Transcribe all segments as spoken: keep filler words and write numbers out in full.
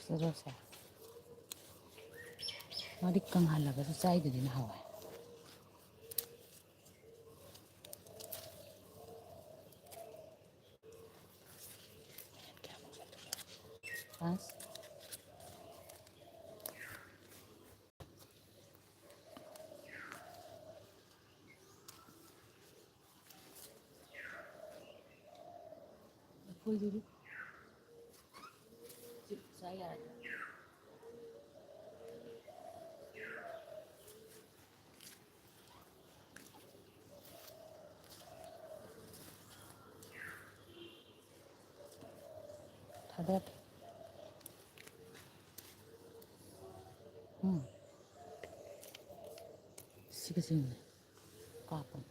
ꯁꯦ꯫ ꯃꯥꯗꯤ ꯀꯪꯍꯜꯂꯒꯁꯨ ꯆꯥꯏꯗꯨꯗꯤ ꯅꯍꯥꯟꯋꯥꯏ꯫ ꯑꯁ꯫ ꯂꯐꯣꯏꯗꯨꯗꯤ ꯆꯤꯛ ꯆꯥ ꯌꯥꯔꯦ꯫ ꯊꯥꯗꯔꯦ꯫ ꯎꯝ꯫ ꯁꯤꯒ ꯆꯤꯡꯉꯦ꯫ ꯀꯥꯞꯄꯅꯤ꯫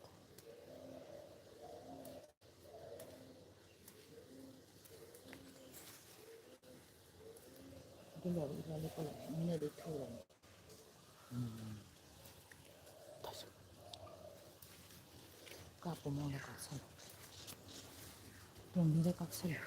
ꯑꯗꯨꯝꯕ ꯏꯕꯥꯅꯤ ꯄꯨꯂꯞ ꯃꯤꯅꯗꯤ ꯊꯨꯔꯅꯤ꯫ ꯎꯝ꯫ ꯀꯥꯞꯄ ꯃꯑꯣꯡꯗ ꯀꯥꯞꯁꯜꯂꯨ꯫ ꯇꯣꯝꯕꯤꯗ ꯀꯥꯞꯁꯜꯂꯨ꯫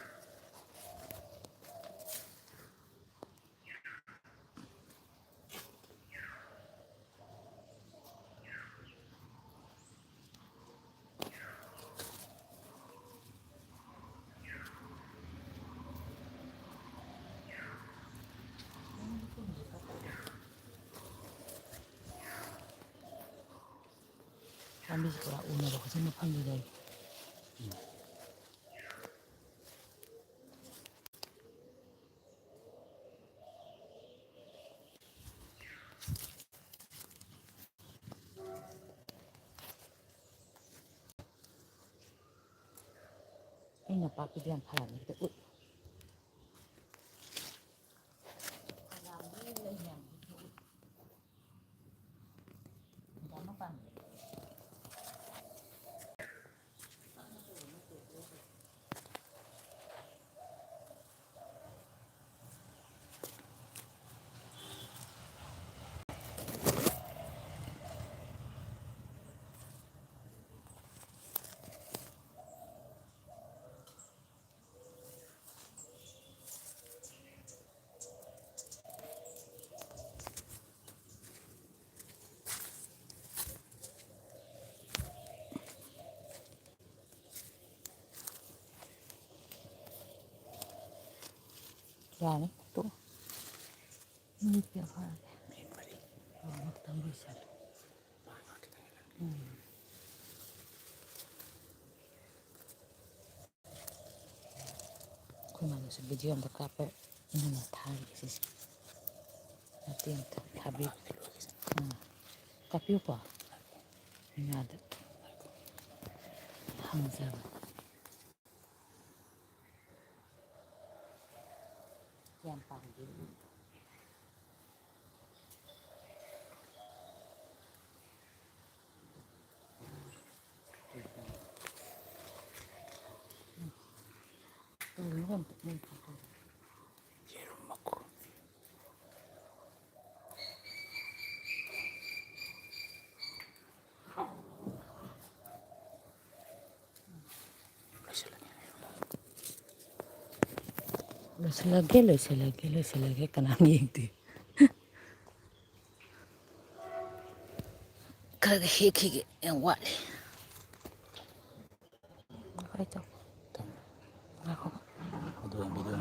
ꯄꯥꯝꯕꯤꯁꯦ ꯄꯨꯔꯥ ꯎꯅꯕ ꯍꯧꯖꯤꯛ ꯃꯐꯝꯗꯨꯗ꯫ ꯑꯩ ꯅꯄꯥꯛꯄꯤꯗꯤ ꯌꯥꯝ ꯐꯔꯝꯃꯦ, ꯍꯦꯛꯇ ꯎꯠ꯫ ꯐꯅꯌꯥꯝꯗꯤ ꯂꯩ ꯃꯌꯥꯝꯁꯦ ꯍꯦꯛꯇ ꯎꯠ꯫ ꯍꯪꯒꯥꯝ ꯃꯄꯥꯟ꯫ ꯌꯥꯅꯤ, ꯇꯣꯛꯑꯣ꯫ ꯃꯤꯅꯤꯠ ꯀꯌꯥ ꯐꯥꯔꯒꯦ? ꯃꯤꯅꯤꯠ ꯃꯔꯤ꯫ ꯑꯣ, ꯉꯥꯛꯇꯪ ꯂꯣꯏꯁꯜꯂꯦ꯫ ꯃꯥ ꯉꯥꯛ ꯈꯤꯇꯪ ꯍꯦꯜꯂꯝꯃꯦ꯫ ꯎꯝ꯫ ꯑꯩꯈꯣꯏ ꯃꯥꯗꯁꯨ ꯚꯤꯗꯤꯑꯣ ꯑꯝꯇ ꯀꯥꯞꯄ ꯏꯅꯝꯃ ꯊꯥꯔꯤꯒꯦ ꯁꯤꯁꯦ꯫ ꯃꯇꯦꯛ ꯑꯝꯇ ꯊꯥꯕꯤꯌꯨ꯫ ꯎꯝ꯫ ꯀꯥꯞꯄꯤꯌꯨꯀꯣ꯫ ꯏꯃꯥꯗ ꯍꯪꯖꯕ꯫ ꯀꯌꯥꯝ ꯄꯥꯝꯒꯦ? ꯌꯦꯔꯨꯝ ꯃꯀꯨ꯫ ꯂꯣꯏꯁꯤꯜꯂꯒꯦ꯫ ꯂꯣꯏꯁꯤꯜꯂꯒꯦ, ꯂꯣꯏꯁꯤꯜꯂꯒꯦ, ꯂꯣꯏꯁꯤꯜꯂꯒꯦ, ꯀꯅꯥꯝ ꯌꯦꯡꯗꯦ꯫ ꯈꯔꯒ ꯍꯦꯛꯈꯤꯒꯦ, ꯌꯥꯝ ꯋꯥꯠꯂꯤ꯫ ꯉꯥꯏꯈꯣ꯫ ꯑꯗꯨ ꯌꯥꯝ ꯚꯤꯗꯤꯑꯣ